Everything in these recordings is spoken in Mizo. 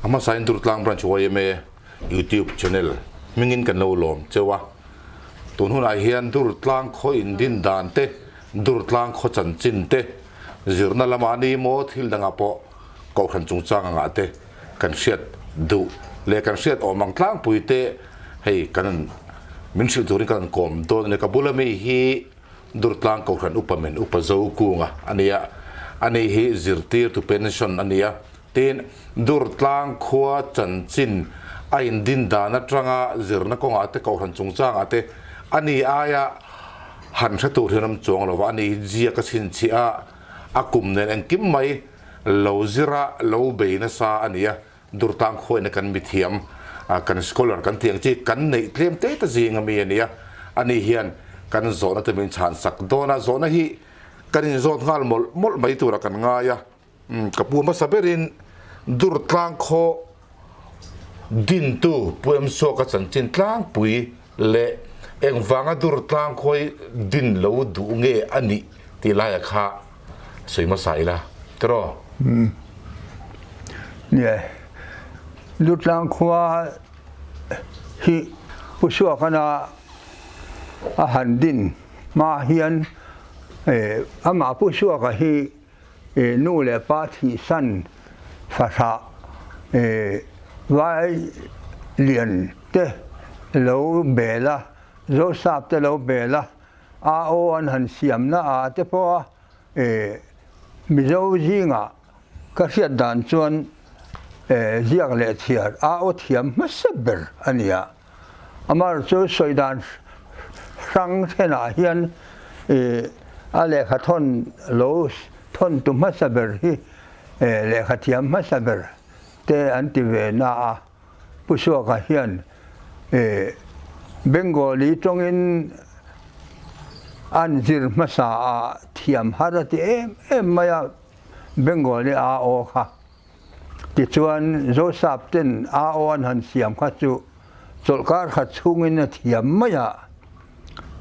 A hmasain Durtlang Branch yma YouTube channel hmingin kan lo lawm cheu a. Tun hunah hian Durtlang khaw indin dan te, Durtlang khaw chanchin te, zirna lamah ni maw thil dangah pawh Kohhran chungchang angah te kan hriat duh leh kan hriat awm ang tlangpui te hei kan min hrilh turin kan kawm dawn a ni. Ka bula mi hi Durtlang Kohhran Upa Men Upa Zokunga a ni a, ani hi zirtirtu pension a ni a. Tin, Durtlang khua chanchin a indin dan atanga zirna kawngah te Kohhran chungchangah te a ni aia han hre tur hian awm chuang lo va, ani hi ziak a chhinchhiah a, a kum nen engkim mai lo zira lo bei nasa a ni a. Durtlang khuaina kan mithiam, kan scholar kan tih ang chi kan neih tlem te te zing ami a ni a, ani hian kan zawhna te min chhan sak dawn a, zawhna hi kan inzawt nghal mawlh mawlh mai tura kan ngai a, ka pu hmasa berin Durtlang khaw dintu Pu Emsuaka chanchin tlangpui leh engvanga Durtlang khawi din lo duh nge a nih tih laia kha sawi hmasa ila tiraw? Nia, Durtlang khua hi Pu Suakana a han din hma hian amah Pu Suaka hi nu leh pa thihsan fahrah vai lian te lo bel a, Zosap te lo bel a, AO an han siamna ah te pawh a Mizo zingah ka hriat dan chuan ziak leh chhiar AO thiam hmasa ber a ni a. Amah chu sawi dan hrang thenah hian a lehkha thawn lo thawn tu hmasa ber hi lehkha thiam hmasa ber te an ti ve na a. Pu Suaka hian Bengali tawngin an zir hmasa a thiam har a ti em em mai a, Bengali a aw kha. Tichuan Zosap ten a aw an han siam kha chu chawlhkar khat chhungin a thiam mai a.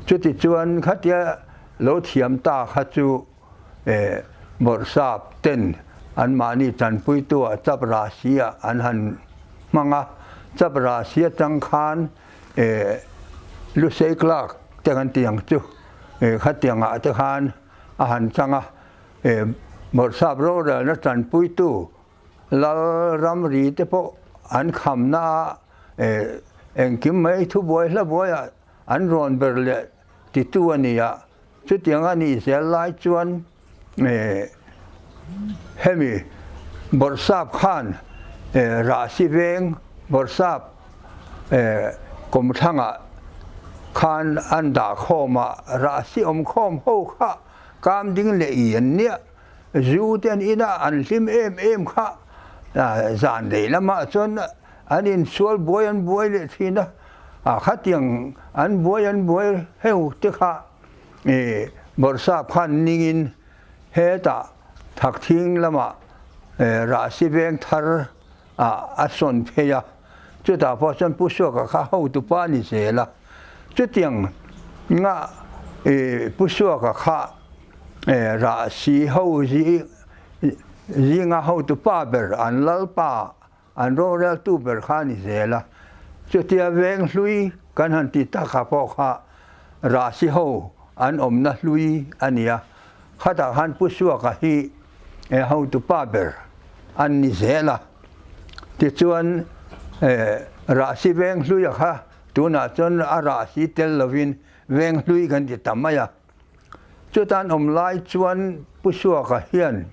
Chutichuan khatia lo thiam ta kha chu Bawrhsap ten anmahni tanpuitu ah chap rasi ah an han hmang a, chap rasi atang khan Lusei Clerk te kan tih ang chu khatiang ah te khan a han chang a, Bawrhsap rorelna tanpuitu Lal ramri te pawh an khamna ah engkim mai thubuai hla buai ah an rawn ber leh titu a ni a. Chutiang a nih zel lai chuan hemi Bawrhsap khan Rahsi veng Bawrhsap kawmthlangah khan an dah khawm a, Rahsi awmkhawm ho kha kam ding leh i an nia, zu te an in a, an hlim em em kha zan lei lamah chuan an insual buai an buai leh thin a. A khatiang an buai an buai heu te kha Bawrhsap khan ningin hetah Thakthing lamah Rahsi veng thar ah a sawn phei a, chutah pawh chuan Pu Suaka kha hotupa a ni zel a. Chutiang nga Pu Suaka kha Rahsi ho zinga hotupa ber an lalpa An roreltu ber kha a ni zel a, chutia veng hlui kan han ti tak ah pawh kha Rahsi ho an awmna hlui a ni a, khatah khan Pu Suaka hi hotupa ber an ni zel a, tichuan Rahsi veng hluia kha tunah chuan a Rahsi tel lovin veng hlui kan ti ta mai a. Chutan awm lai chuan Pu Suaka hian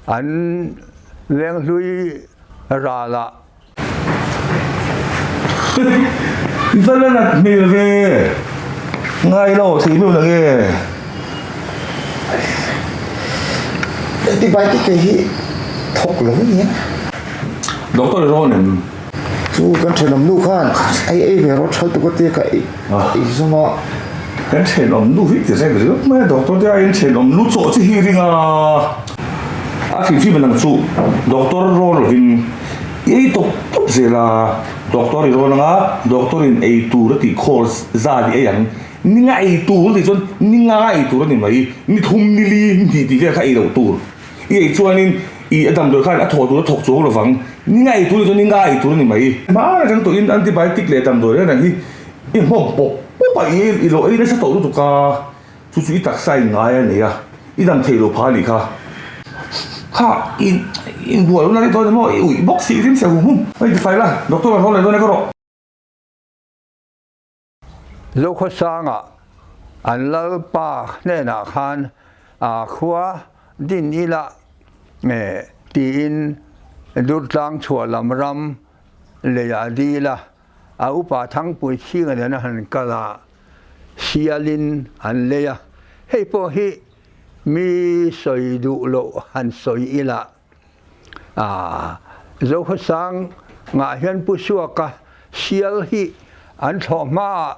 an venghlui ralah. I va la nat hmel ve, ngai lo thei hnu nang e. Antibiotic te hi thawk lo ania. Doctor i rawn em? Chu kan thenawm nu khan ei ei ve rawh tha tuk a tia ka ei zawm a. Kan thenawm nu hi ti reng ringawt mai a, doctor te aiin thenawm nu chawh chi hi ring a. A hrim hrim ang chu doctor rawn lovin i ei tawp tawp zel a, doctor i rawn ang a, doctor in ei tur a tih khawl zat i ei ang, ni nga ei tur a tih chuan ni nga ei tur a ni mai, ni thum ni li ni hnih tih vel kha ei loh tur i ei chuanin. I a damdawi khan a thawh tur a thawk chuang lovang. Ni nga ei tur ni chuan ni nga ei tur a ni mai. Hmar atang tawhin antibiotic leh damdawi reng reng hi i hmawm pawp pawp a, i lo ei nasa tawh lutuk a, chu chu i taksa in ngai a nei a, i dam theih loh phah a nih kha. Kha i inbual lohna rih dawn emaw i uih bawk si rim se hum hum. Hei tifai la, doctor an haw leh dawn e ka rawh. Zokhawsanga an lalpa hnenah khan khua din ila tiin Durtlang chhuah lam ram leiah dil a, a upa Thangpui chhinga nen a han kal a, sialin an lei a. Hei pawh hi mi sawi duh loh han sawi ila. Zokhawsang ngah hian Pu Suaka sial hi an thlawh hmaah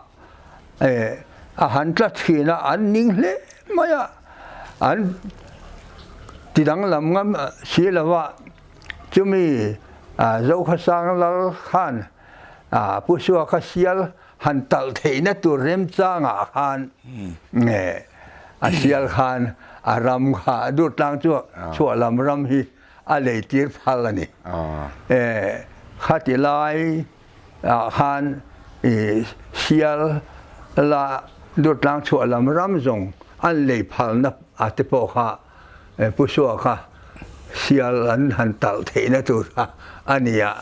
a han tla thin a, an ning hle mai a, an ti danglam ngam si lo a, chumi Zokhawsang lal khan Pu Suaka sial han talh theihna tur remchangah khan a sial khan a ram kha Durtlang chu chhuah lam ram hi a lei tir phal a ni. Khati lai ah khan sial la Durtlang chhuah lam ram zawng an lei phalna a te pawh kha Pu Sua kha sial an han talh theihna tur kha a ni a.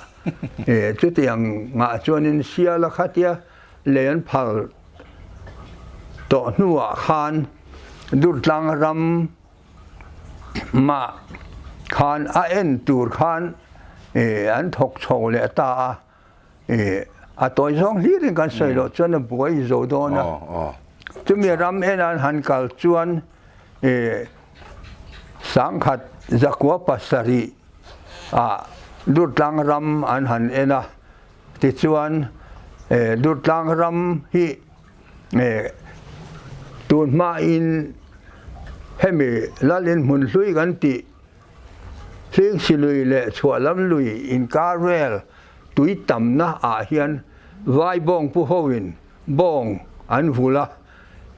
Chutiang ngah chuanin sial a khatia lei an phal tawh hnuah khan Durtlang ram mah khan a en tur khan an thawk chho leh ta a. A tawi zawng hlirin kan sawi loh chuan a buai zo dawn a. Chumi ram en an han kal chuan sangkhat zakua pasarih ah Durtlang ram an han en a. Tichuan Durtlang ram hi tun hmain hemi Lalin hmun hlui kan tih Hlingsi lui leh Chhuahlam lui inkar vel tui tamna ah hian vai bawng pu hoin bawng an vul a,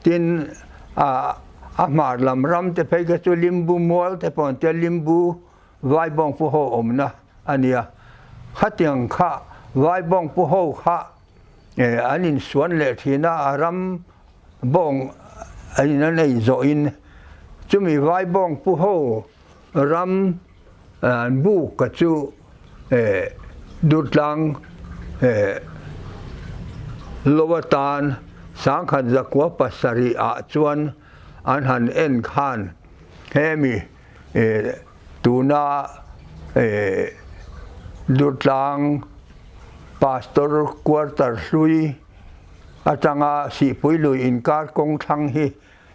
tin a hmar lam ram te phei kha chu Limbu mual te pawh an tia Limbu vai bawng pu ho awmna a nia. Khatiang kha vai bawng pu ho kha an insuan leh thin a, a ram bawng in an ei zawhin chumi vai bawng pu ho ram an buk a chu Durtlang lo atan sangkhat zakua pasarih ah chuan an han en khan hemi tuna Durtlang Pastor Quarter hlui atanga Sihpui lui inkar kawng thlang hi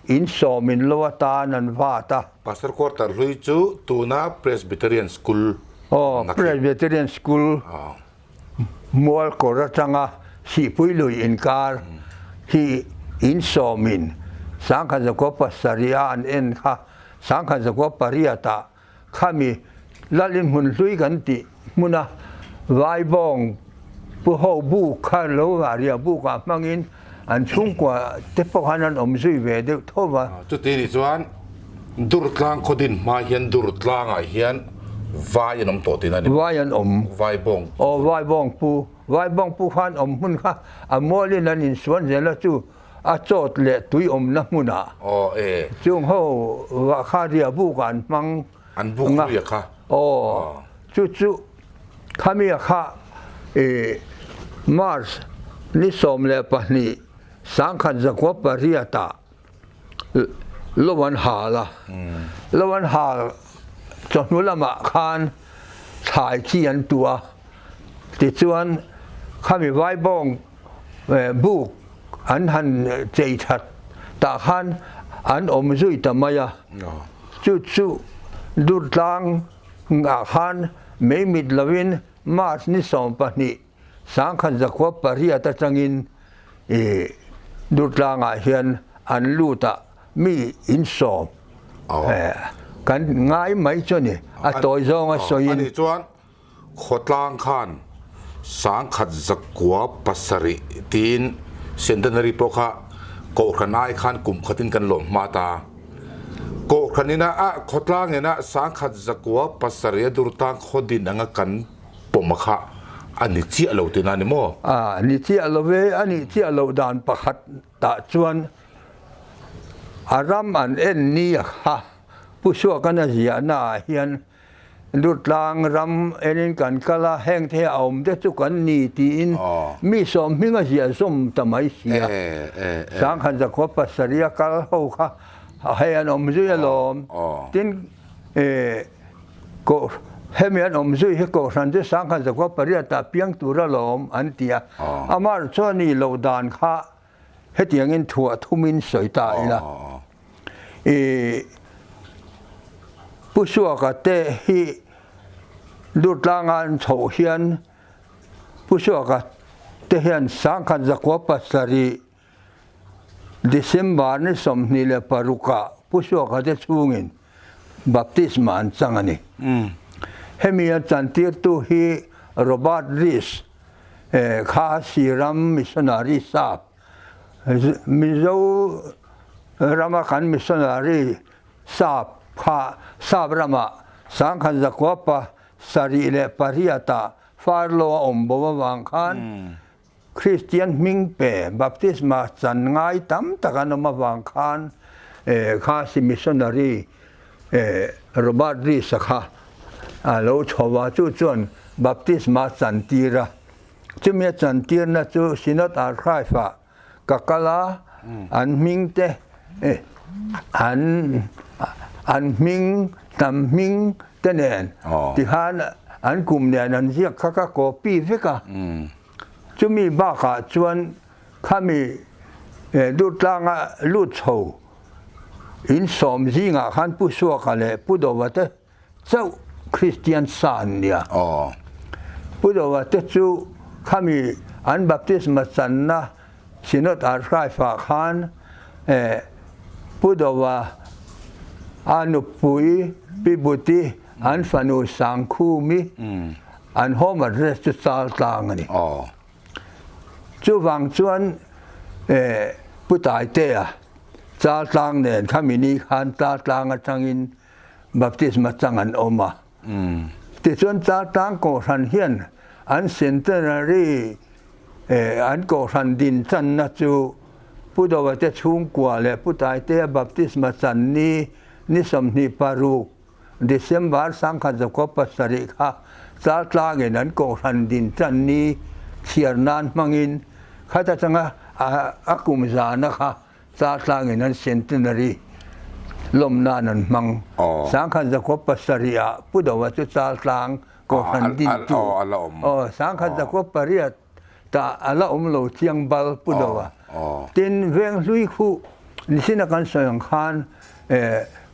In sawmin lo atan an vat a. Pastor Quarter hlui chu tuna Presbyterian School Aw, Presbyterian School Mualkawr atanga Sihpui lui inkar hi in sawmin sangkhat zakua pasarih a an en kha sangkhat zakua pariat ah Khami Lalin hmun hlui kan tih hmuna Vaibawng Pu Ho buk kha lo riah bukah hmangin an chhungkua te pawh khan an awm zui ve deuh tho va. Chuti nih chuan Durtlang khaw din hma hian Durtlangah hian vai an awm tawh tihna a ni. Vai an awm. Vaibawng. Aw Vaibawng Pu. Vaibawng Pu khan awm hmun kha a mualin an insuan zel a chu a chawt leh tui awmna hmunah chung ho vah kha riah buk ah an hmang An buk hlui a kha. Aw chu chu khami a kha i March ni 12 sangkhat zakua pariat ah lo an hal a lo an hal chawhnu lamah khan thlai chi an tuah a tichuan khami vaibawng Buk an han chei that tah khan an awm zui ta mai a, chu chu Durtlang ah khan mei mit lovin March ni 12 sangkhat zakua pariat atangin i Durtlang ah hian an lut a, mi in sawm kan ngai mai chu a ni, a tawi zawnga sawiin. Khawtlang khan sangkhat zakua pasarih tiin centenary pawh kha Kohhran ai khan kum khatin kan lawm hma ta. Kohhran ina a khawtlang ina sangkhat zakua pasarih a durtlang khaw din anga kan pawm a kha a ni chiah lo tihna a ni maw? A ni chiah lo ve, a nih chiah loh dan pakhat tah chuan a ram an en ni a kha Pu Suakana ziahna ah hian Durtlang ram enin kan kal a, heng te hi a awm te chu kan ni tiin mi sawm hming a ziah zawm ta mai si a. Sangkhat zakua pasarih a kal ho kha hei an awm zui alawm. Tin, hemi an awm zui hi Kohhran chu Sangkhat zakua pariatah piang tur alawm an ti a. Amah chuan nih loh dan kha Hetiangin thuah thumin sawi ta ila. I Pu Suaka te hi Durtlanga an chhoh hian Pu Suaka te hian sangkhat zakua pasarih December ni 26 ah Pu Suaka te chhungin baptisma an chang a ni. Hemi a chantirtu hi Robert Rees kha Siram missionary sap, Mizo rama kan missionary sap kha sap ramah sangkhat zakua 78 ah Farlo a awm bo avang khan Kristian hming pe baptisma chan ngai tam tak an awm avang khan Khasi missionary Robert Rees-a kha a lo chho a, chu chuan baptisma chan tir a. Chumi a chan tirna chu Synod Archive-ah ka kal a, an hming te an an hming hnam hming te nen tikhan an kum nen an ziak kha ka copy vek a. Chumi bakah chuan khami Durtlanga lut chho in sawm zingah khan Pu Suaka leh Pu Dova te chauh Kristian sa an nia. Pu Dova te chu khami an baptisma channa Synod Archive ah khan Pu Dova a nupui Pi Buti an fanu Sangkhumi an home address chu Chaltlang a ni. Chuvang chuan Pu Taitea Chaltlang nen khami ni khan Chaltlang atangin baptisma chang an awm a. Tichuan Chaltlang Kohhran hian an centenary an Kohhran din channa chu Pu Dova te chhungkua leh Pu Taitea baptisma chan ni ni 26 December 1907 kha Chaltlangin an Kohhran din chan ni chhiar nan hmangin khata changa a kum zana kha Chaltlangin an centenary lawm nan an hmang. 1907 ah Pu Dova chu Chaltlang Kohhran dintu 1908 tah a la awm lo chiang bal Pu Dova. Tin, Venghlui khu nisina kan sawi ang khan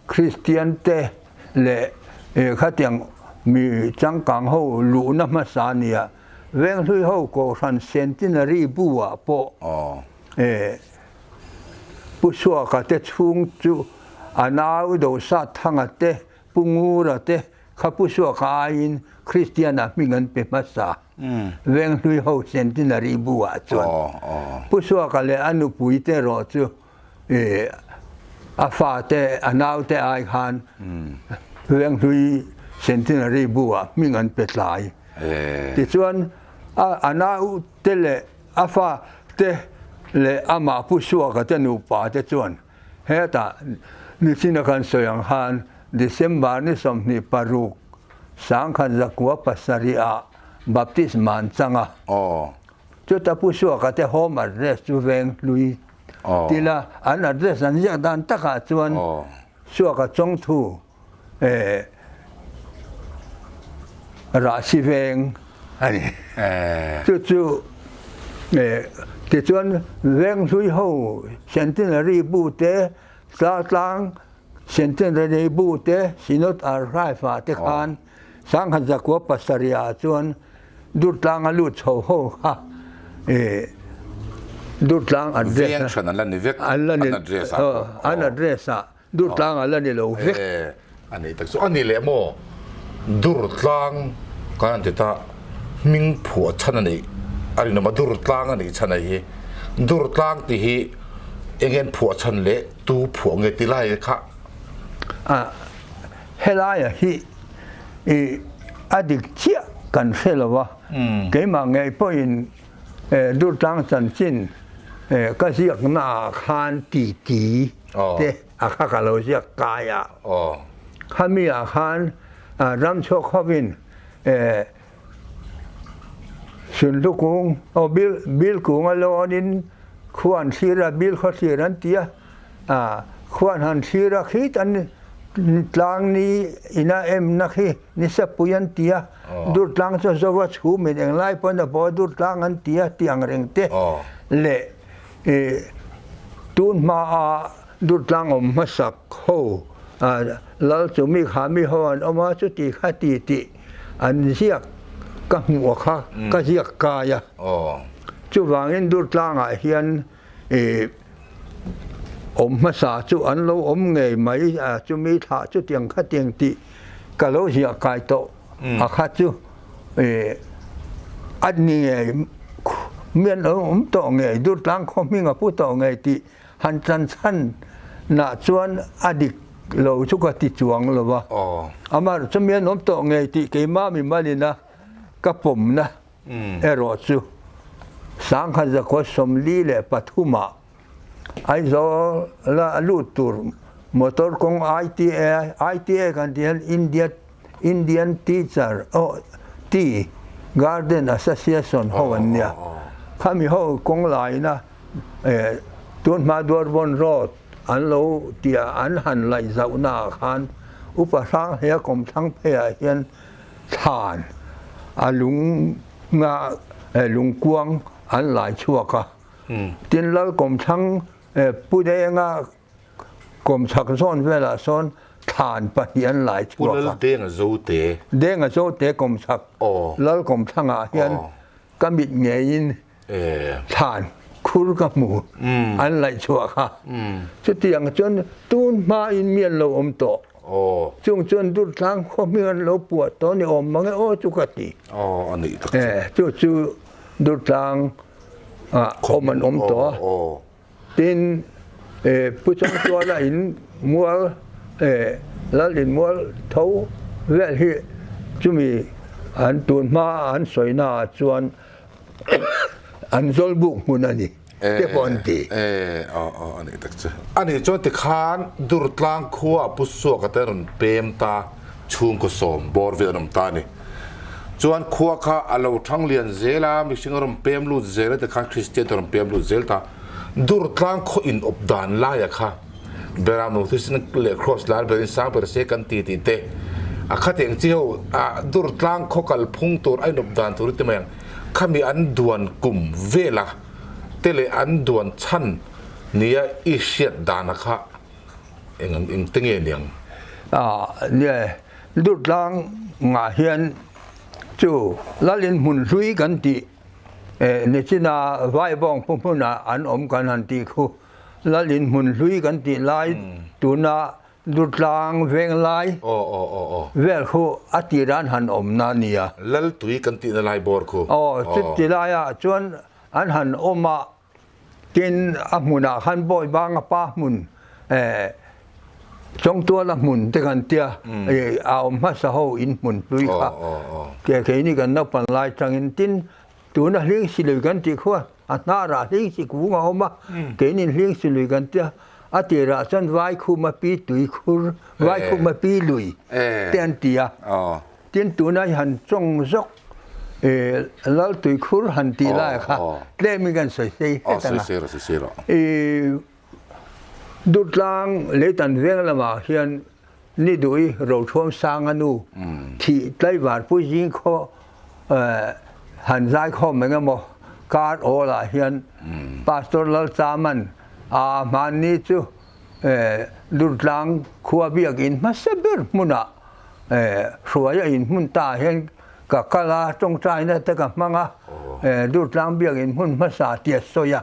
Kristian te leh khatiang mi changkang ho luhna hmasa nia Venghlui ho Kohhran Centenary bu ah pawh Pu Suaka te chhung chu a nau Dosat Thanga te, Pu Ngura te kha Pu Suaka aiin Kristian-ah hming an pe hmasa. Venghlui ho Centenary bu ah chuan Pu Suaka leh a nupui te erawh chu a fa te, a nau te ai khan Venghlui Centenary bu ah hming an pe tlai. Tichuan a nau te leh A fa te leh amah Pu Suaka te nupa te chuan hetah nichina kan sawi ang khan December ni 26 1907 ah baptisma an chang a. Chuta Pu Suaka te home address chu Venghlui tila an address an ziak dan takah chuan Suaka Chawngthu Rahsi veng a ni. Chu chu tichuan Venghlui ho Centenary bu te, Tlatlang Centenary bu te, Synod Archive ah te khan 1907 ah chuan Durtlang a lut chho ho kha Durtlang address Veng hran an la ni vek an address ah pawh. An address ah Durtlang a la ni lo vek. E, a ni tak chu. A ni leh maw? Durtlang kan han ti ta, hming phuah chhan a nih a rinawm a, Durtlang a nih chhan a hi. Durtlang tih hi eng nge an phuah chhan leh tu phuah nge ti lai kha. Helaia hi i a dik chiah kan hre lo a, keimah ngei pawhin Durtlang chanchin ka ziaknaah khan titi te a kha ka lo ziak kai a. Khami ah khan ramchhuak hovin Sunhlu kung aw bil bil kung a lawnin khua an thlir a, bil khaw thlir an ti a, khua an han thlir a khit an tlang ni ina emna khi nisapui an ti a, dur tlang chu a zo a chhumin englai pawn a baw dur tlang an ti a tih ang reng te leh tun hma a dur tlang awm hmasak ho lal chu mi kha mi ho an awm a chuti kha ti tih An ziak ka hmuh a kha ka ziak kai a. Chuvangin Durtlangah hian awm hmasa chu an lo awm ngei mai a, chumi thlah chutiang khatiang tih ka lo ziah kai tawh a kha chu a ni ngei mi an lo awm tawh ngei Durtlang khaw hming a pu tawh ngei tih Han chan chhan nah chuan a dik lo chu ka ti chuang lo va, amaherawh chu mi an awm tawh ngei tih keimah mimalin a ka pawmna erawh chu Sangkhat zakua 43 ah Aizawl a lut tur motor kawng ITA, ITA kan tih hian India Indian Teacher aw Tea Garden Association ho an nia, khami ho kawng laina Tun hma Duarvawn Road an lo tia an han laih zauhna ah khan Upa Hranghlea kawmthlang pheiah hian thlan a lung nga lungkuang an lai chhuak a. Tin Lal kawmthlang Pu Denga kawmchhak zawn velah sawn thlan pahnih an lai chhuak a. Pu Lal Denga Zote. Denga Zote kawmchhak Lal kawmthlangah hian ka mit ngeiin Thlan khur ka hmu an laih chhuah kha. Chutiang chuan tun hmain mi an lo awm tawh. Chung chuan Durtlang khaw hming an lo puah tawh ni awm mang e aw chu ka ti. Chu chu Durtlang ah awm an awm tawh a. Tin, Pu Changtuala in mual, Lal in mual tho vel hi chumi an tun hma an sawina ah chuan an zawlbuk hmun a ni te pawh an ti. A nih tak chu. A nih chuan tikhan Durtlang khua Pu Suaka te rawn pem ta chhungkaw sawm bawr vel an awm ta a ni. Chuan khua kha a lo thang lian zel a, mihring a rawn pem lut zel a tikhan Kristian te rawn pem lut zel ta. Durtlang khaw in awp dan laia kha Beram no thisen leh Kraws lar berin sang ber se kan ti tih te a khateng chi ho a Durtlang khaw kal phung tur a in awp dan tur ti mai ang. Khami an duan kum vela te leh an duan chhan nia i hriat dana kha eng ang eng te nge niang? Nia, Durtlang ngah hian chu Lalin hmun hlui kan tih nichina Vaivawng pu hmunah an awm kan han tih khu Lalin hmun hlui kan tih lai tuna Durtlang veng lai vel khu a tir an han awmna a nia. Lal tui kan tihna lai bawr khu. Aw, chuti laiah chuan an han awm a, tin a hmunah khan bawi banga pa hmun Chawngtuala hmun te kan tia a awm hmasa ho in hmun hlui kha keini kan naupan lai tangin tin tuna hling silui kan tih khuan A hnarah hlingsi kung a awm a, keinin hlingsi lui kan tia, a tirah chuan Vaikhuma pi tui khur, Vaikhuma pi lui te an ti a. Tin tuna i han chawng zawk Lal tui khur han tih lai kha tlemin kan sawi sei het ang a. Durtlang Leitan veng lamah hian ni duh i Rothuam Sanga nu thih tlaivarpui zing khaw han zai khawm eng emaw kar awl ah hian Pastor Lalchaman a hmanni chu Durtlang khua biakin hmasa ber hmunah hruai a inhmun ta hian ka kal a, tawngtaina te ka hmang a, Durtlang biakin hmun hmasa tia sawi a.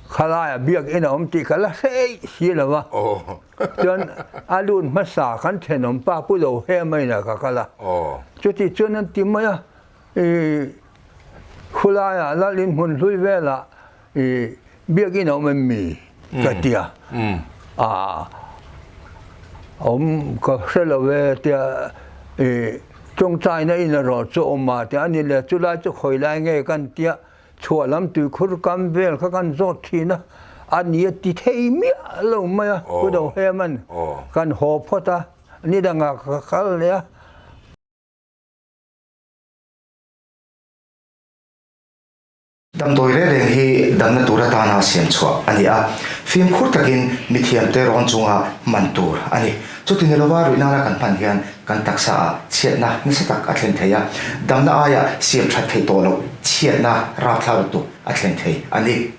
Khalaiah biakinn a awm tih ka la hre eih si lo va, chuan a lut hmasa kan thenawm pa pu lo he maina ka kal a. Chuti chuan an ti mai a, i khulaiah Lalin hmun hlui velah i biakinn a awm em mi? ka ti a. Awm ka hre lo e tia i tawngtaina in erawh chu awm a tia a ni le, chulai chu khawi lai nge kan tia chhuah lam tuikhur kam vel kha kan zawt thin a, a ni a ti thei miah lo mai a, Pu Dohema'n kan haw phawt a, ni dangah ka kal leh a. Damdawi reng reng hi damna tur atana siam chhuah a ni a, fimkhur takin mithiamte rawn chunga hman tur a ni. Chuti ni lova ruih nana kan hman hian kan taksaah chhiatna nasa tak a thlen thei a, damna aia siam that theih tawh loh chhiatna rapthlak lutuk a thlen thei a ni.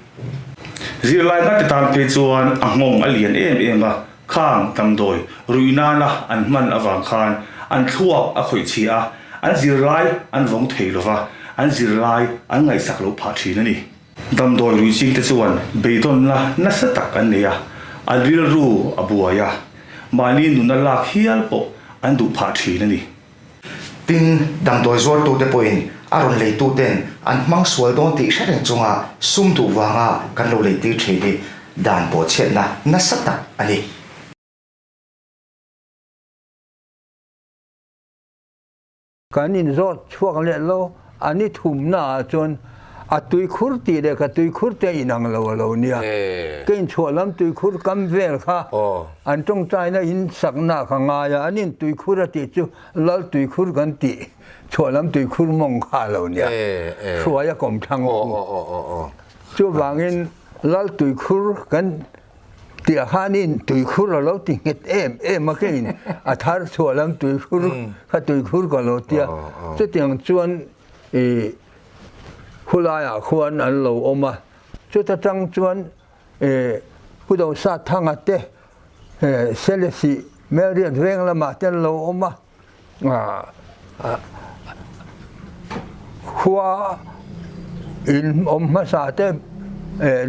Zirlai ngate tan phei chuan a nghawng a lian em em a, Khang damdawi ruih nana an hman avang khan an thluak a khawih chhia a, an zirlai an vawng thei lova, an zirlai an ngaihsak loh phah thin a ni. Damdawi ruih chingte chuan beidawnna nasa tak an nei a, an rilru a buai a, mahni nuna lak hial pawh an duh phah thin a ni. Tin, damdawi zuartute pawhin a rawn leituten an hmang sual dawn tih hre reng chunga sum duh vanga kan lo leitir thin hi dan bawhchhiatna nasa tak a ni. Kan inzawt chhuak leh lo, a ni thumna ah chuan a tuikhur tih leh ka tuikhur te inang lo a lo nia. Ka inchhuah lam tuikhur kam vel kha An tawngtaina in sakna ka ngai a, an in tuikhur a tih chu Lal tuikhur kan tih chhuahlam tuikhur mawng kha a lo nia, hruai a kawm thlang khu. Chuvangin Lal tuikhur kan tih ah khan in tuikhur a lo ti nghet em em a, keiin a thar chhuahlam tuikhur kha tuikhur ka lo tia, chutiang chuan i khulaiah khuan an lo awm a, chuta tang chuan Pu Dosat Thanga te Selesih Melriat veng lamah te an lo awm a, khua in awm hmasa te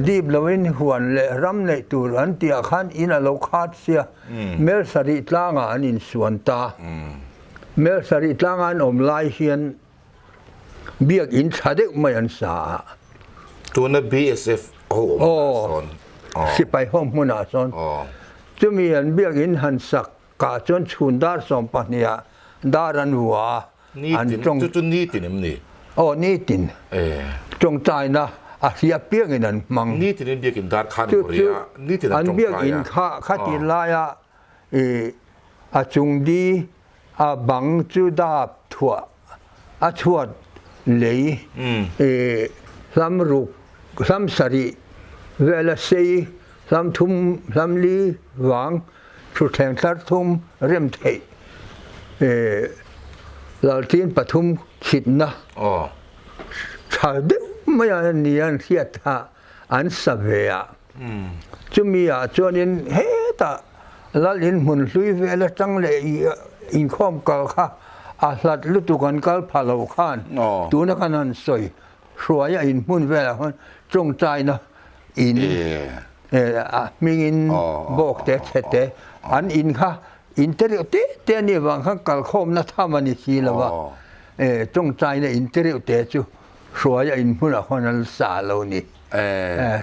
dip loin huan leh ram neih tur an tih ah khan in a lo khat sia, Mel sarih tlangah an insuan ta. Mel sarih tlanga an awm lai hian Biakinn tha deuh mai an sa a. Tuna BSF ho awm hmunah sawn. Aw, sipai ho hmunah sawn. Chumi an biakinn han sak kah chuan chhun dar 12 ah dar an vua a. Nitin, chu chu nitin em ni? Aw, nitin. Tawngtaina a hria piangin an hmang. Nitin in biakinn dar khan vua ri a, nitin an tawngtai a. An biakinn kha khatin laia a chung di A bang chu dap thuah a chhuat lei i hlam ruk hlam sarih vel a sei hlam thum hlam li vang thutthleng thlar thum rem theih i laltin pathum chhitna tha deuh mai a ni an hriat kha an sa ve a. Chumi ah chuanin hetah Lal in hmun hlui vel atang leh inkhawm kal kha a hlat lutuk an kal pha lo khan tuna kan han sawi hruai a in hmun velah khan tawngtaina in a hmingin bawk te chhe te an in kha in te reuh te te a nih vang khan kalkhawmna tham a ni si lo a tawngtaina in te reuh te chu hruai a in hmunah khan an sa lo ni.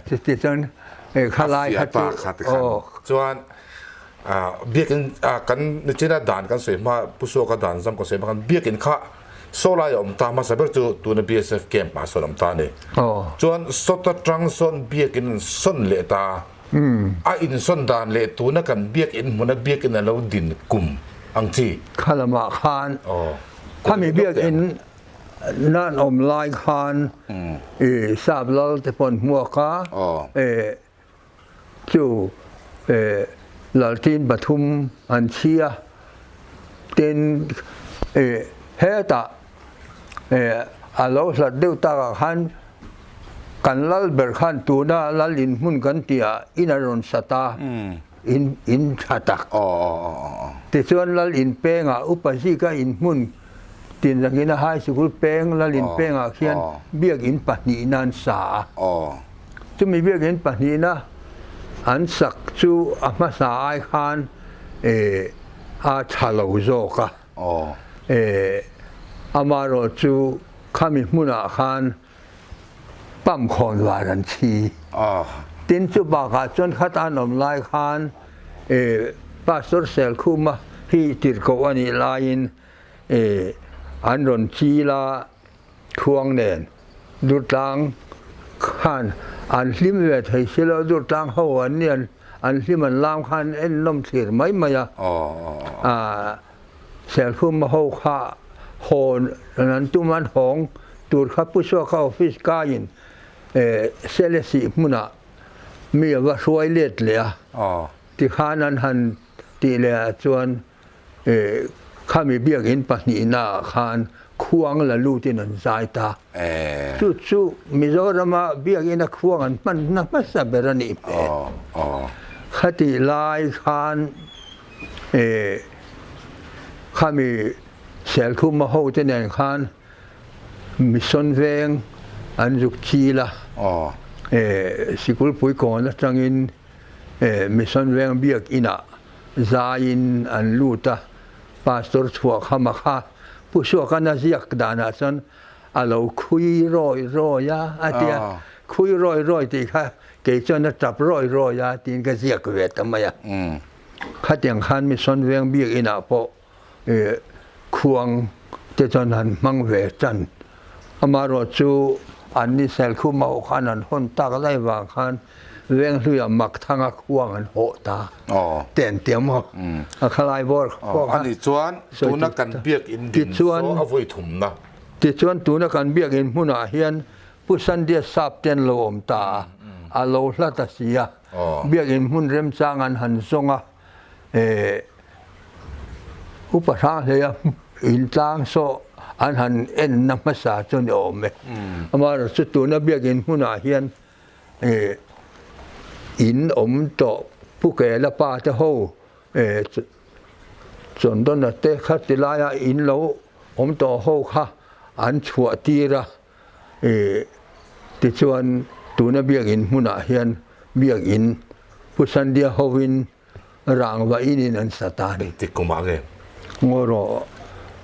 Chutichuan khalai kha chu aw. Chuan biakinn kan nichina dan kan sawi hma Pu Suaka dan zam kan sawi hma khan biakinn kha sawlai a awm ta hmasa ber chu tuna BSF camp ah sawn a awm ta a ni. Chuan sawta tang sawn biakinn an sawn leh ta a insawn dan leh tuna kan biakinn hmuna biakinn a lo din kum ang chi. Kha lamah khan khami biakinn Nan awm lai khan i sap lal te pawn hmuak a, chu laltin pathum an chhi a, tin hetah a lo hlat deuh takah khan kan lal ber khan tuna lal in hmun kan tih ah in a rawn sat a, in in tha tak. Tichuan lal in pengah upa zika in hmun Tinzangina High Sikul peng Lalin pengah khian biakinn pahnihna an sa a. Chumi biakinn pahnihna an sak chu a hmasa ai khan a tha lo zawk a. Amaherawh chu khami hmunah khan pump khawn var an chhi. Tin chu bakah chuan khat an awm lai khan. Pastor Selkhuma hi tirhkoh a nih laiin an rawn chil a, Khuang nen Durtlang khan an hlim ve thei si lo, Durtlang ho an ni an hlim an lam khan en nawm thlir mai mai a, Serkhuma ho kha hawn an tum an hawng tur kha Pu Suaka office kaiin Selesih hmunah mi a va hruai let leh a, tikhan an han tih leh ah chuan Khami biakinn pahnihnaah khan khuang la lutin an zai ta. Chu chu Mizorama biakina khuang an hmanna hmasa ber a nih hmel. Khatih lai khan khami Selkhuma hote nen khan Mission veng an zuk chil a, Sikulpui kawn atangin Mission veng biakinah Zaiin an lut a, Pastor Chhuahkhama kha Pu Suakana ziak danah chuan a lo khui rawi rawi a, a ti a. Khui rawi rawi tih kha kei chuan a tap rawi rawi a tiin ka ziak ve ta mai a. Khatiang khan Mission Veng biakinah pawh Khuang te chuan han hmang ve tan. Amaherawh chu an ni Selkhuma ho khan an hawn tak lai vang khan Venghluia Makthanga khuang an hawh ta. Ten tiang maw? A khalai bawr pawh kha. Ani chuan tuna kan biakinn din saw a vawi thumna. Tichuan tuna kan biakinn hmunah hian Pu Sandia Sap te an lo awm ta a, a lo hla ta si a. Biakinn hmun remchang an han zawng a. Upa Hranghleia intlang saw an han enna hmasa chu ni awm e. Amaherawhchu chu tuna biakinn hmunah hian in awm tawh Pu Kela pa te ho Chawndawna te kha ti laia in lo awm tawh ho kha an chhuah tir a. Tichuan tuna biakinn hmunah hian biakinn Pu Sandia hovin Rangva in in an sa ta a ni. Engtik kum ah nge? Ngaw rawh,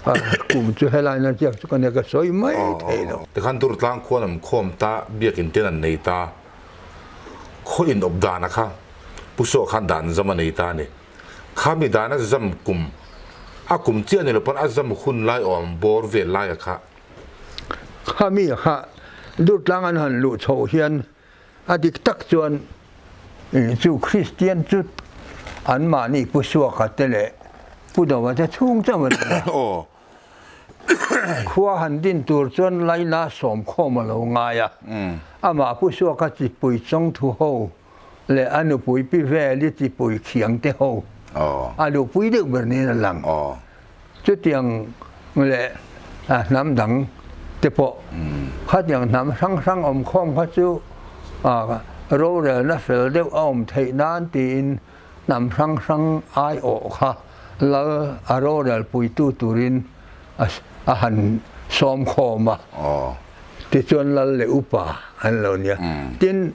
a kum chu helai na ziak chu ka nia ka sawi mai thei lo. Tikhan Durtlang khuan an khawm ta, biakinn ten an nei ta, khaw in awp dan a kha Pu Suah khan dan zam a nei ta a ni. Khami dan a zam kum, a kum chiah ni lo pawn a zam hun lai awm bawr vel lai a kha. Khami kha Durtlang an han luh chhoh hian A dik tak chuan chu Kristian chu anmahni Pu Suaka te leh Pu Dova te chhung chauh a ni a. Khua han din tur chuan Laina sawmkhawm a lo ngai a. Amah Pu Suaka chipui chawngthu ho leh a nupui Pi Veli chipui khiang te ho a luhpui deuh ber niin a lang. Chutiang leh hnam dang te pawh khatiang hnam hrang hrang awm khawm kha chu rorelna fel deuh a awm theih nan tiin hnam hrang hrang aiawh kha lal a rorel puitu turin a han sawm khawm a. Tichuan lal leh upa an lo nia. Tin,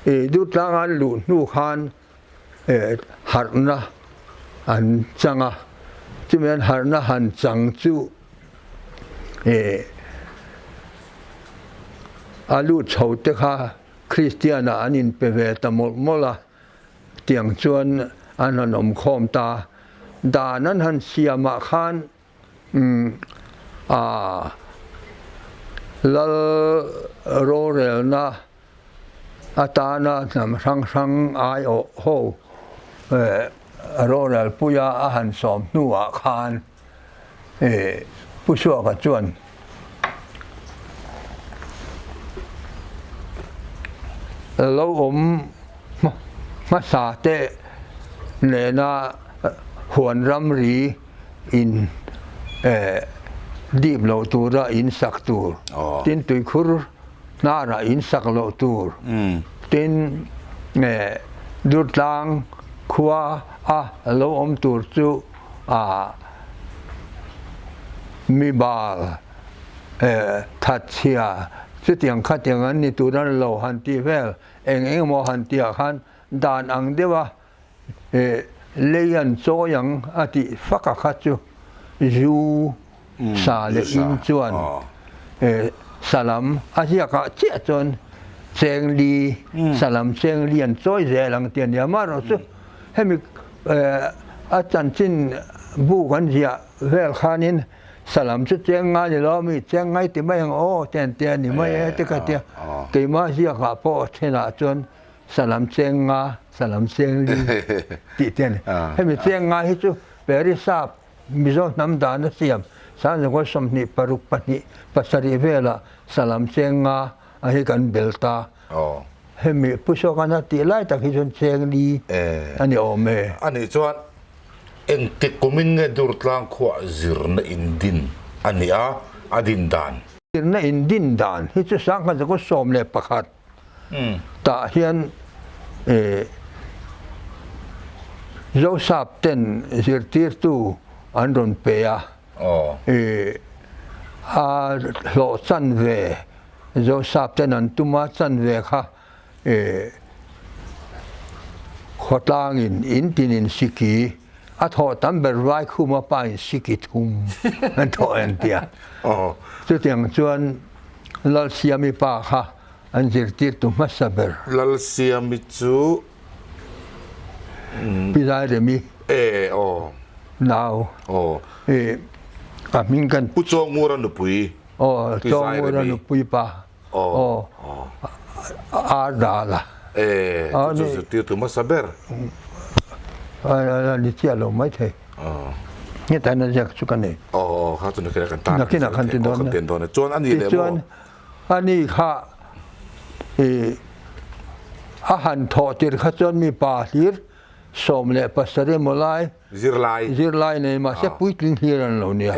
Durtlang an luh hnu khan harhna an chang a, chumi an harhna han chang chu a lut chho te kha Kristian ah an inpe ve ta mawlh mawlh a, tiang chuan an han awm khawm ta. Dan an han siam ah khan a lal rorelna atana hnam hrang hrang aiawh ho rorelpuia a han sawm hnuah khan Pu Suaka chuan lo awm hmasa te nena huan ramri in dip loh tura in sak tur, tin tuikhur hnarah in sak loh tur, tin Durtlang khua a lo awm tur chu mi bal thatchhia chutiang khatiang an ni tur an lo han tih vel eng eng emaw han tihah khan dan ang deuha lei an chawi ang a tih fak a kha chu zu sa leh in chuan salam a ziakah chiah chuan chengli salam chengli an chawi zel ang tih a ni a, amaherawhchu hemi. A chanchin bu kan ziah vel khanin salam chu cheng ngai ni lo mi cheng ngai ti mai ang aw te an tia ni mai e te ka tia. Keimah ziakah pawh a thenah chuan salam cheng nga, salam cheng li tih te a ni. Hemi cheng nga hi chu Paris-a Mizo hnam dana siam Sangzakaw 26 pahnih pasarih velah salam cheng nga a hi kan bel ta. Hemi Pu Sawkana tih lai tak hi chuan cheng li a ni awm e. A nih chuan engtik kumin nge Durtlang khuah zirna in din a nih a, a din dan? Zirna in din dan hi chu Sangzakaw 11 Tah hian Zosap ten zirtirtu an rawn pe a, a hlawh chanve Zosap ten an tum a, chanve kha khawtlangin in tinin siki a thawh tam ber Vaikhuma pa in siki thum an thawh an ti a. Chutiang chuan Lalsiami pa kha An zirtirtu hmasa ber. Lalsiami chu. Pi Zairemi. E aw. Nau. Aw. E a hming kan. Pu Chawngura nupui. Aw Chawngura nupui pa. Aw. Ar dala. E chu chu zirtirtu hmasa ber. A ni chiah lo mai thei. Heta hian a ziak chu ka nei. Aw aw kha chu nakinah kan tan. Nakinah kan ti dawn. Kan ten dawn e. Chuan a ni leh maw? A ni kha i a han thawh tir kha chuan mi pa hlir 17 emaw lai zirlai zirlai nei mahse puitling hlir an lo nia.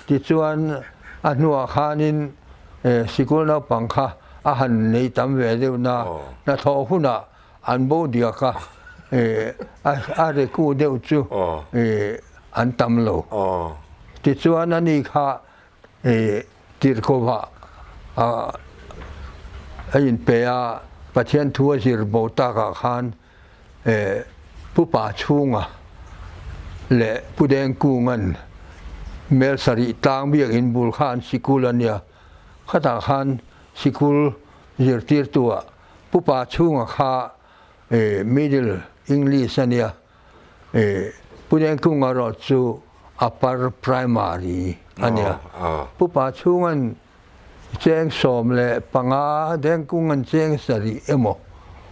Tichuan a hnuah khanin sikul naupang kha a han nei tam ve deuh na hnathawh hunah an bo diak a, a reku deuh chu an tam lo. Tichuan a ni kha Tirhkovah a inpe a, Pathian thu a zir bo takah khan Pu Pa Chhunga leh Pu Dengkunga'n Mel sarih tlang biakinn bul kha an sikul a nia. Khatah khan sikul zirtirtuah Pu Pa Chhunga kha Middle English a nia. Pu Dengkunga erawh chu Upper Primary a nia. Pu Pa chhunga'n cheng 15, Dengkunga'n cheng sarih emaw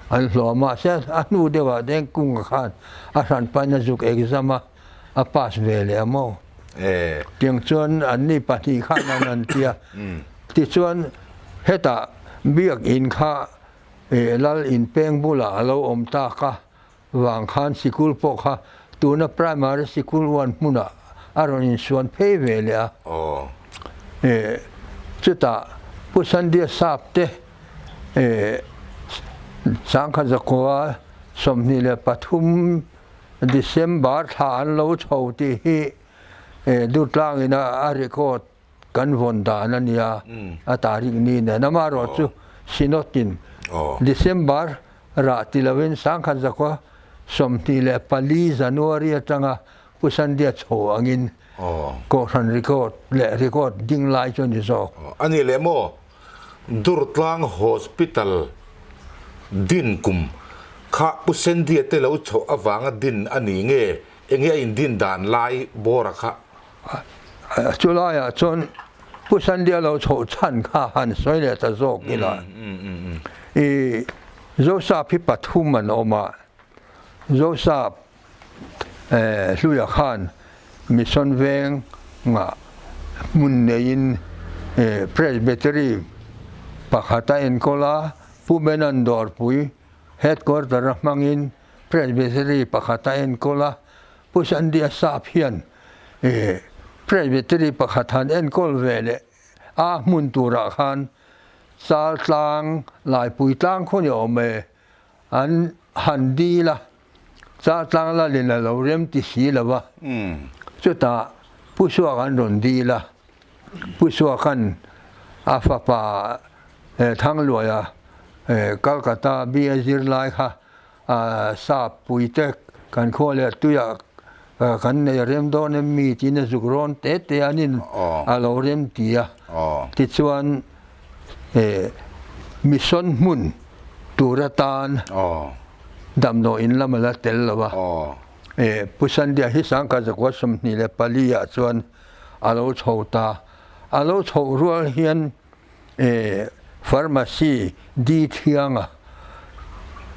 an hlawh a, mahse a hnu deuhah Dengkunga khan a hranpain a zuk exam a, a pass ve leh a maw? Tiang chuan anni pahnih khan an an ti a. Tichuan hetah biakinn kha Lal inpeng bulah a lo awm tak a, Vang khan sikul pawh kha tuna primary sikul uan hmunah a rawn insuan phei ve leh a. E, chutah Pu Sandia Sap te e, Sangkhat zakua 23 December thla an lo chho tih hi e, Durtlangin a record Kan vawn dan a nia, a tarik ni nen. Amaherawh chu Synod-in December rah ti lovin 1924 January atanga Pu Sandia chho angin Kohhran record leh record ding lai chu a ni zawk. A nih leh maw, Durtlang Hospital din kum kha Pu Sandia te lo chhoh avanga din a ni nge, enge a indin dan lai bawra kha? Chu laiah chuan Pu Sandia lo chhoh chhan kha han sawi leh ta zawk ila. I Zosap hi pathum an awm a, Zosap Hluia khan Mission Vengah hmun neiin Presbytery pakhat a enkawl a, Pu Menon Dawrpui Headquarter a hmangin Presbytery pakhat a enkawl a, Pu Sandia Sap hian Presbytery pakhat han enkawl ve leh a hmun turah khan Chal tlang, Laipui tlang khaw ni awm e, an han dil a, Chal tlang lalin a lo rem ti si lo a, chutah Pu Suak an rawn dil a, Pu Suaka'n a fapa Thangluaia Calcutta BA zirlai kha Sap puite kan khua leh tuiah kan nei a rem dawn em mi tiin a zuk rawn te te a nin a lo rem ti a. Tichuan mission hmun tur atan damdawiin lam a la tel lo a. Pu Sandia hi sangkhat zakua 24 ah chuan a lo chho ta. A lo chhoh rual hian Pharmacy Di Thianga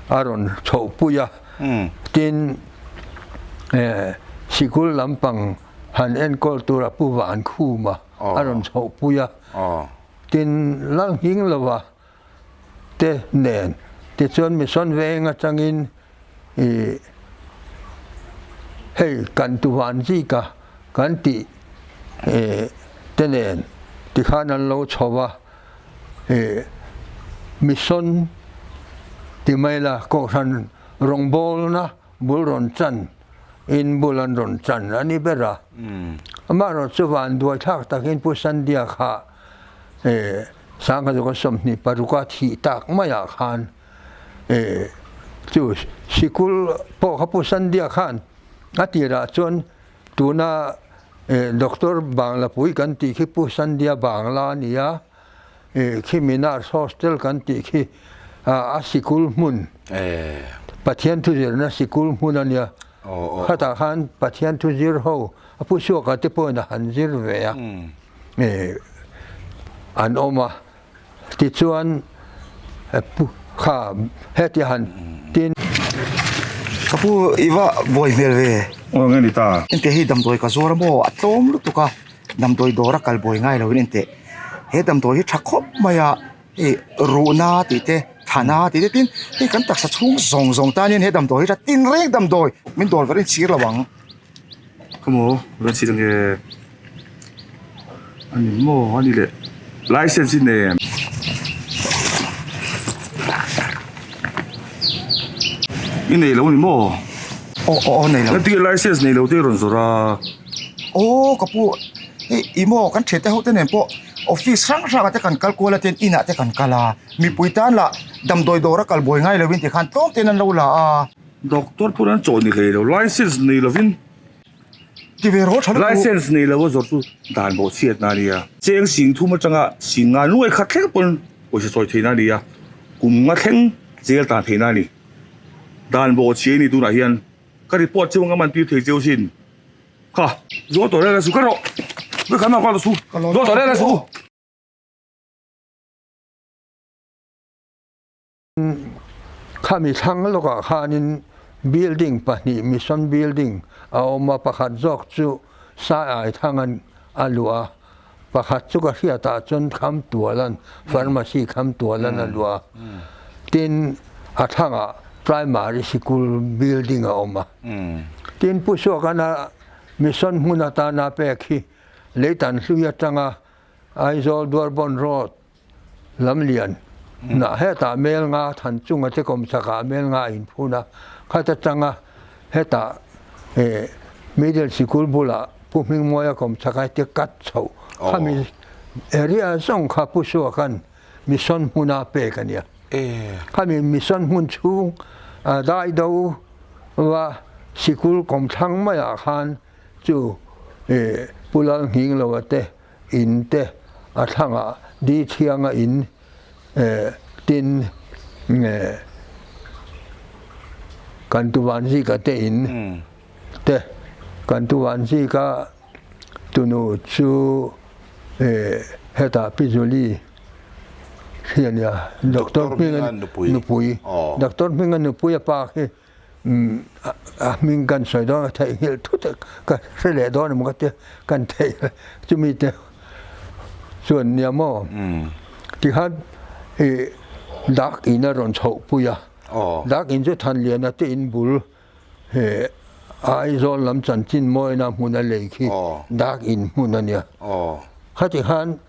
a rawn chhohpui a, tin sikul lampang han enkawl tura Pu Vankhuma a rawn chhohpui a, tin Lalnghinglova te nen tichuan Mission Veng atangin ih hei kan tuvan zika kan tih ih te nen tikhan an lo chho va ih Mission ti mai la Kohhran rawngbawlna bul rawn chan in bul an rawn chan a ni ber a amaherawhchu chu vanduai thlak takin Pu Sandia kha ih Sangkhazuka 26 a thih tak maiah khan Chu sikul pawh kha Pu Sandia khan a tirah chuan tuna Doctor Banglapui kan tih khi Pu Sandia Bangla a ni a, khi Minar Hostel kan tih khi a sikul hmun, Pathian thuzirna sikul hmun a nia. Khatah khan Pathian thuzir ho a Pu Suaka te pawhin a han zir ve a, an awm a. Tichuan pu kha heti han tin. Ka pu i va buai hmel ve. Aw nge ni ta. Enteh hei damdawi ka zuar a maw a tlawm lutuk a damdawi dawr a kal buai ngai lo in enteh he damdawi hi tha khawp mai a hei ruhna tih te thana tih te tin hei kan taksa chhung zawng zawng tan hian he damdawi hi tha tin reng damdawi min dawr ver in chhir lo ang. Khawmaw rawn chhit ange a ni maw a ni leh license i nei em? I nei lo a ni maw? Aw aw aw nei lo. Engtin nge license nei lo te i rawn zawrh a? Aw ka pu hei i maw kan thiante ho te nen pawh office hrang hrang ah te kan kal kual a tin inah te kan kal a mipui tan lah damdawi dawr a kal buai ngai lo in tikhan tlawm ten an lo la a. Doctor pawh an chawh ni hlei lo, license nei lovin Ti ve rawh tha lutuk. License nei lo a zawrh chu dan bawh chhiatna a nia. Cheng sing thum atanga sing nga nuai khat thleng pawn pawisa sawi theihna a ni a, kum nga thleng jail tan theihna a ni. Dan bawh chhia i ni tunah hian ka report chu nga man tir thei cheu sin. Kha, zual tawh reng a su ka rawh. Ka kha ka su, zual tawh reng a su. Khami thlang lawkah khanin building pahnih Mission Building a awm a, pakhat zawk chu Sai Aithanga'n a luah a, pakhat chu ka hriatah chuan Khamtuala'n, Pharmacy Khamtuala'n a luah a, tin a thlangah Primary Sikul building a awm a. Tin Pu Suakana Mission hmun atana pek hi Leitan hlui atanga Aizawl Duarbawn Road Lamlian nah hetah mel nga than chunga te kawm chakah mel nga a inphun a, khat atanga hetah eh middle sikul bulah Pu Hmingmawia kawm chaka heti kat chhoh khami area zawng kha Pu Suaka'n mission hmuna pek a nia. Khami mission hmun chhung daido va sikul kawmthlang maiah khan chu eh Pu Lalnghingloa te in te a thlangah di thianga in tin kan tuvanzika te in te kan tuvanzika tunu chu hetah Pi Julie hi a nia Doctor Hminga nupui Doctor Hminga nupui a pa khi A hming kan sawi dawn a theihnghilh thut a ka hre leh dawn emaw ka tia kan theih chumi te chuan nia maw tikhan ih dak in a rawn chhoh pui a dak in chu Thanliana te in bul he Aizawl lam chanchin mawina hmun a lei khi dak in hmun a nia khati khan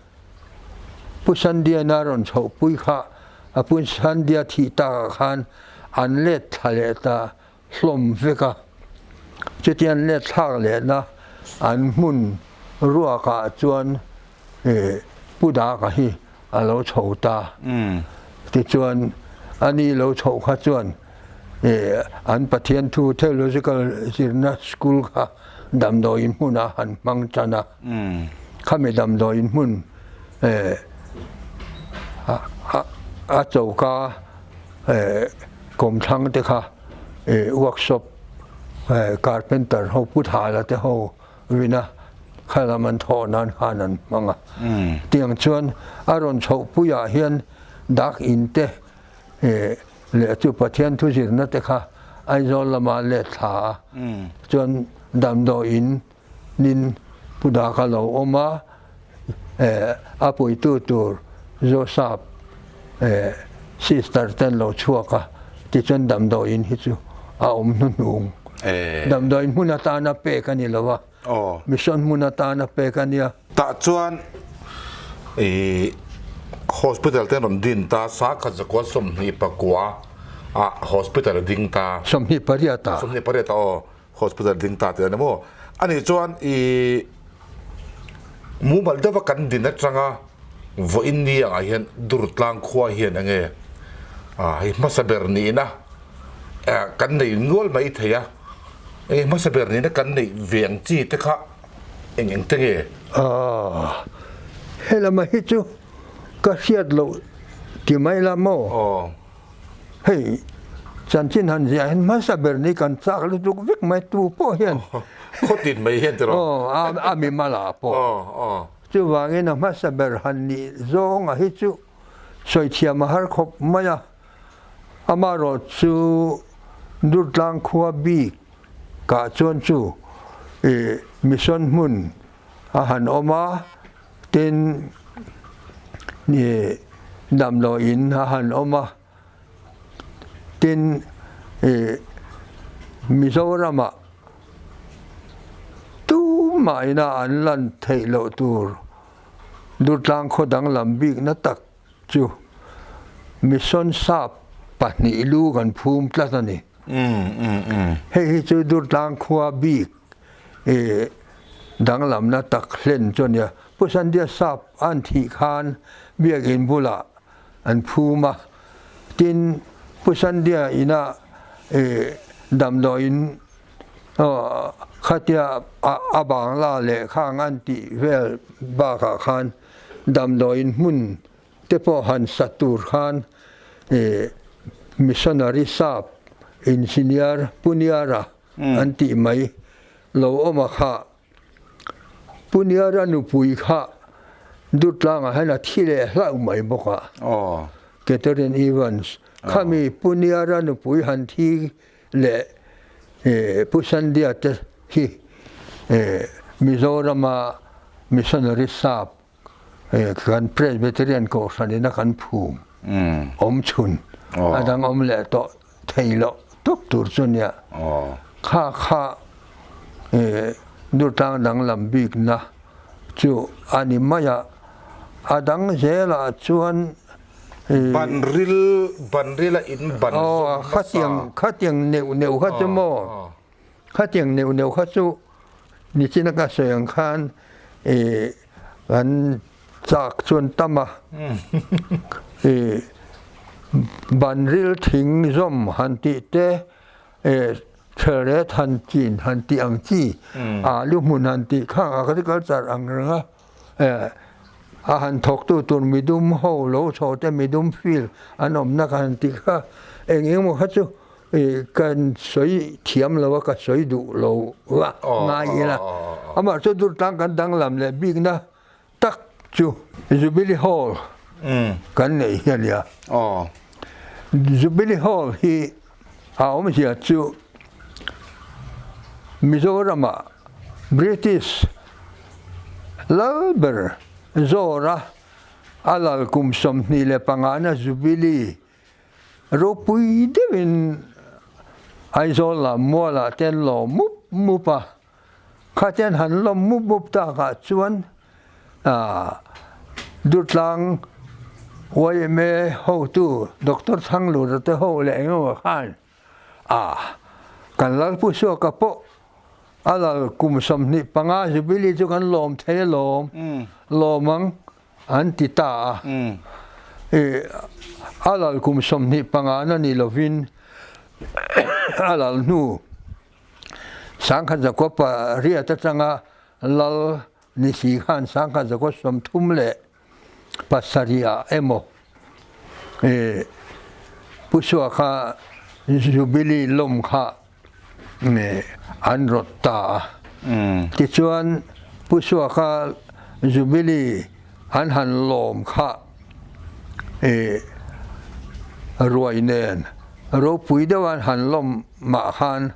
Pu Sandiana rawn chhoh pui kha a Pu Sandia thih takah khan an let thla leh ta hlawm vek a. Chutia an let thlak lehna an hmun ruakah chuan Pu Daka hi a lo chho ta. Tichuan ani lo chhoh kha chuan an Pathian thu Theological zirna school kha damdawiin hmunah han hmang tan a. Khami damdawiin hmun a choka kawmthlang te kha workshop Carpenter ho Pu Thala te ho vina kha lam an thawh nan khan an hmang a. Tiang chuan a rawn chhoh puiah hian dak in te leh chu Pathian thu zirna te kha Aizawl lama let thla a. Chuan damdawi in nin Pu Daka lo awm a, a puitu tur Josap sister ten lo chhuak a, tichuan damdawiin hi chu a awm hnuhnung. Damdawiin hmun atana pek a ni lo a, mission hmun atana pek a nia. Tah chuan i hospital te an rawn din ta, Sakhat zakua 29 ah hospital a ding ta. 28 ah. 28 ah aw. Hospital ding ta tih a ni maw? Ani chuan i mumal deuha kan din atanga vawiin ni angah hian Durtlang khua hian enge hei hmasa ber nihna kan nei nual mai thei a, enge hmasa ber nihna kan neih ve ang chi te kha eng eng te nge? Helama hi chu ka hriat loh ti mai la maw? Hei chanchin han ziah hian hmasa ber ni kan chak lutuk vek mai tu pawh hian. Khawtin mai hian tiraw? Aw, a mimal ah pawh. Aw, aw. Chuvangin a hmasa ber han nih zawng a hi chu sawi thiam a har khawp mai a. Amaherawh chu Durtlang khua bik kah chuan chu i mission hmun a han awm a, Tin, i damdawi in a han awm a, tin, i Mizoramah tumah ina an lan theih loh tur Durtlang khaw danglam bikna tak chu Mission sap pahnih lu kan phum tlat a ni. Hei hi chu Durtlang khua bik i danglamna tak hlen chu a nia. Pu Sandia sap an thih khan biakinn bulah an phum a, tin Pu Sandia ina i damdawiin khatia a bangla leh khang an tih vel bakah khan damdawiin hmun te pawh han sa tur khan i missionary sap engineer Pu Niara an tih mai lo awm a kha. Pu Niara nupui kha Durtlangah hian a thi leh hlauh mai bawk a. Catherine Evans khami Pu Niara nupui han thi leh Pu Sandia te hi Mizorama missionary sap Kan Presbyterian Kohhran ina kan phum awm chhun a dang awm leh tawh thei loh tawp tur chu nia. Kha kha Durtlang danglam bikna chu a ni mai a, a dang zelah chuan Ban ril, ban ril a in ban zawm hmasa. Khatiang neuh neuh kha chu maw? Khatiang neuh neuh kha chu Nichina ka sawi ang khan i kan chak chuan tam a, i ban ril thing zawm han tih te, i thelret han chin han tih ang chi, alu hmun han tih khang agriculture ang reng a, a han thawktu tur midum ho lo chho te midum field an awmna ka han tih kha eng engemaw kha chu I kan sawi thiam lo a, ka sawi duh lo a ngai ila. Amah chu Durtlang kan danglam leh bikna tak chu Jubilee Hall kan neih hi a nia. Jubilee Hall hi a awmzia chu Mizoramah British lal ber zawra a lal kum 25 na Jubilee Ropui deuhin Aizawl lah mualah te an lawm mup mup a, khate an han lawm mup mup takah chuan Durtlang yma hotu Doctor Thanglura te ho leh engemaw khan kan Lalpu Suaka pawh a lal kum 25 Jubilee chu kan lawm thei alawm, lawm ang. An ti ta a. I a lal kum 25 na ni lovin a lal hnu Sangkhat Zakua pariat atanga lal ni si khan Sangkhat Zakua 37 ah emaw i Pu Suakha Jubilee lawm kha. an rawt ta a. Tichuan Pu Suaka Jubilee an han lawm kha ruai nen ropui deuh an han lawm mah khan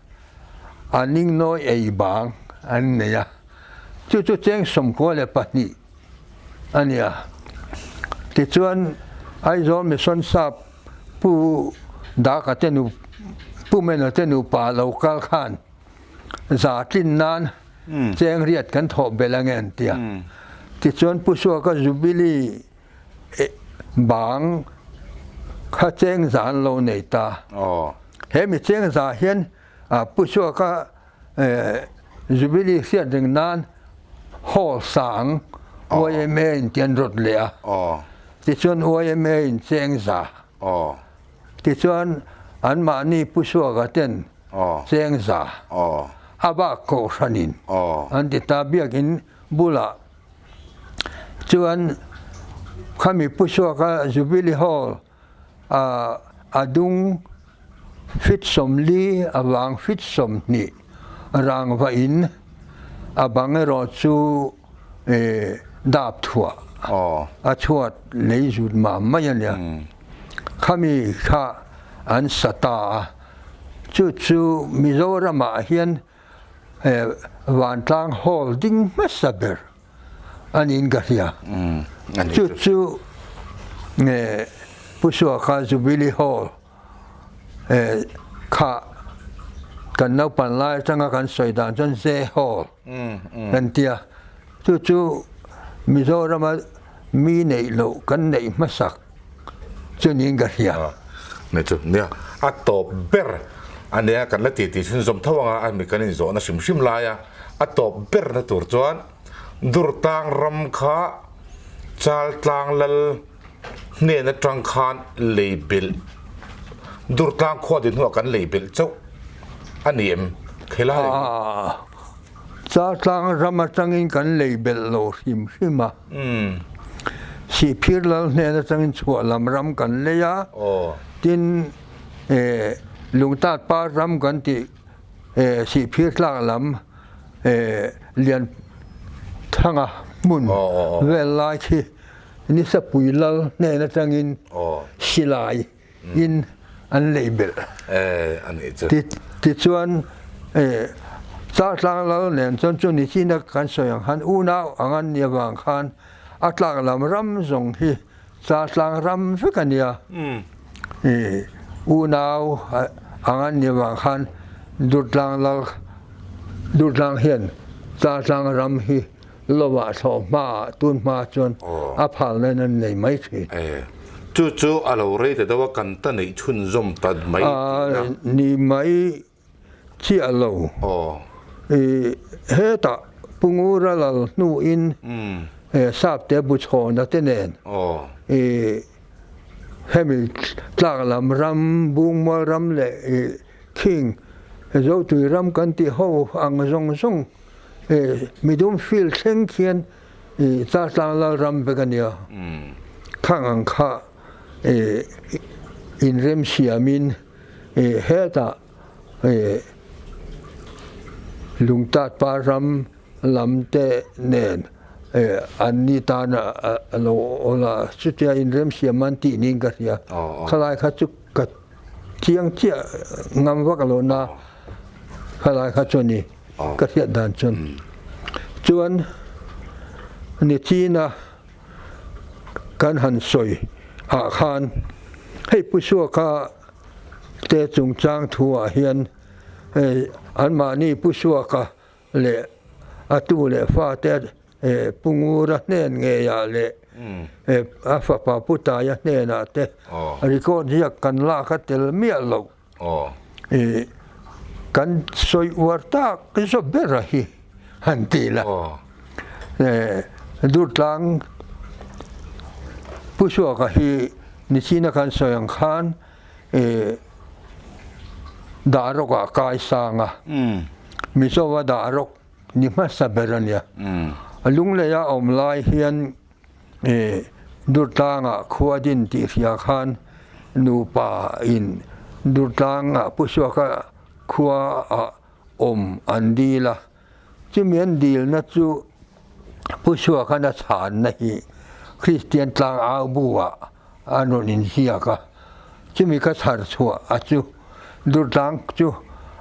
a ningnawi ei bang an nei a, chu chu cheng 92 a ni a. Tichuan Aizawl Mission Sap Pu Daka te nu Pu Mena te nupa lo kal khan za tlin nan cheng riat kan thawh belh ange an ti a. Tichuan Pu Suaka Jubilee bang kha cheng za an lo nei ta. He mi cheng za hian Pu Suaka Jubilee hriat reng nan Hall sang yma in ti an rawt leh a. Tichuan yma in cheng za. Tichuan anmahni Pu Suaka ten cheng za a bak kohhranin an ti ta biakin bulah chuan khami Pu Suaka Jubilee Hall a dung fit 40 avang fit 20 rangva in a bang erawh chu dap thuah a chhuat lei zut mah mai a nia. Khami kha an sa ta a, chu chu Mizoramah hian vantlang hall ding hmasa ber a niin ka hria. Chu chu Pu Suakha Jubilee Hall kha kan naupan lai atanga kan sawi dan chuan Ze Hall kan tia. Chu chu Mizorama mi neih loh kan neih hmasak chu niin ka hria. Nei chu nia a tawp ber a nia kan la ti tih chhunzawm tho anga a mi kan inzawhna hrim hrim laia a tawp ber na tur chuan Durtlang ram kha Chaltlang lal hnen atang khan lei belh Durtlang khua din hnuah kan lei belh chauh a ni em khelai hi? Chaltlang ram atangin kan lei belh lo hrim hrim a. Sihphir lal hnen atangin chhuah lam ram kan lei a, tin Lungtat par ram kan tih Sihphir tlak lam Lianthanga hmun vel lai khi Nisapui lal hnen atangin silai in an lei belh. Tichuan Chaltlang lal nen chuan chu nichina kan sawi ang khan unau ang an nih avang khan a tlak lam ram zawng hi Chaltlang ram vek a nia. Unau ang an nih avang khan Durtlang lal Durtlang hian Chaltlang ram hi Lovah thlawh hmaah tun hma chuan a phalna in an nei mai thin. Chu chu a lo rei ta deuh a, kan ta neih chhunzawm ta mai tihna. Ni mai chiah lo. Hetah Pu Ngura lal hnuin Sapte bu chhawna te nen hemi tlak lam ram, Bungmual ram leh khing Zotui ram kan tih ho ang zawng zawng Midum field thleng khian i Chaltlang Lalram vek a nia. Khang ang kha inrem siamin hetah Lungtat pa ram lam te nen an ni tan a lo awl a, chutia inrem siam an tih niin ka hria. Khalai kha chu ka Chiang chiah ngam vak lo na khalai kha chuan i ka hriat dan chuan. Chuan Nichina kan han sawi ah khan hei Pu Suaka te chungchang thu ah hian anmahni Pu Suaka leh a tu leh fa te Pu Ngura hnen ngeiah leh a fapa Pu Taia hnenah te record ziak kan lak a tel miah loh. Kan sawi uar tak zaw ber a hi han ti la. Durtlang Pu Suaka hi nichina kan sawi ang khan Dahrawkah kai sang a, Mizoa Dahrawk ni hmasa ber a nia. Lungleia awm lai hian Durtlangah khua din tih hria khan nupa in Durtlangah Pu Suaka khua ah. awm an dil a, chumi an dilna chu Pu Suakhan a chhanna hi Kristian tlang au bu ah a rawn inziak a, chumi ka chhar chhuah a chu Durtlang chu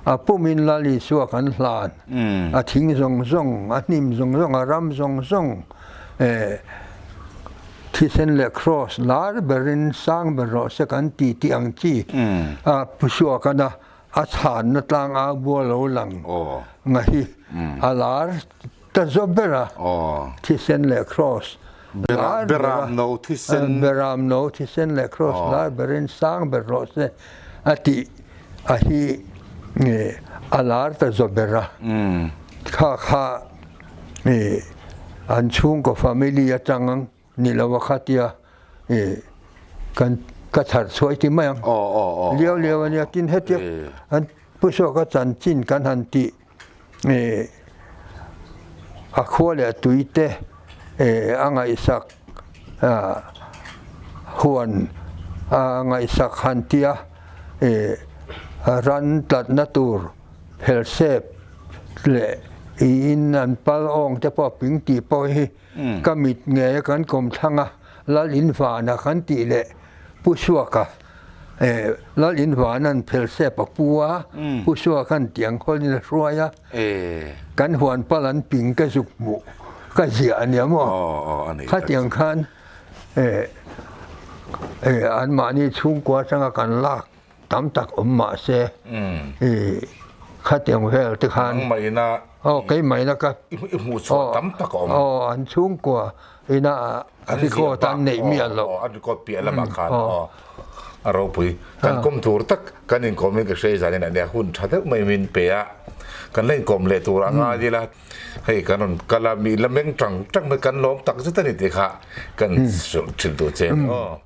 a pumin Lal Isua kan hlan, a thing zawng zawng, a hnim zawng zawng, a ram zawng zawng thisen leh kraws lar berin sang ber rawh se kan ti tih ang chi a Pu Suakana a chhanna tlang au bua lo lang nga hi a lar ta zaw ber a, thisen leh kraws lar ber a, beram no thisen leh kraws lar berin sang ber rawh se a tih a hi a lar ta zaw ber a, kha kha an chhungkaw family atang Ni lo a kha tia i kan ka chhar chhuah i ti mai ang. Liau liau a nia tin hetia an pu suaka chanchin kan han tih i a khua leh a tui te a ngaihsak huan a ngaihsak han tia i ran tlatna tur phelsep leh i in an pal awng te pawh a ping tih pawh hi Ka mit ngei a kan kawm thlang a, Lal Invana kan tih leh Pu Suaka Lal Invana'n phelsep a pu a, Pu Suaka'n tiang khawlin a hruai a, kan huan pal an ping ka zuk hmuh ka ziah a nia maw? Khatiang khan anmahni chhungkua atanga kan lak tam tak awm mah se i khatiang vel te khan Nangmahina aw keimahina ka i hmuh chhuah tam tak a awm. Aw an chhungkua ina An record ziah an neih miah loh. Aw an record piah lamah khan aw a ropui. Kan kawm tur tak kan inkawm in ka hre zanin a nia hun tha deuh mai min pe a kan la inkawm leh tur a ngai ila hei kan rawn kal a mi la meng tang tang mai kan lawm tak zet a ni tih kha kan hrilh duh che a ni aw.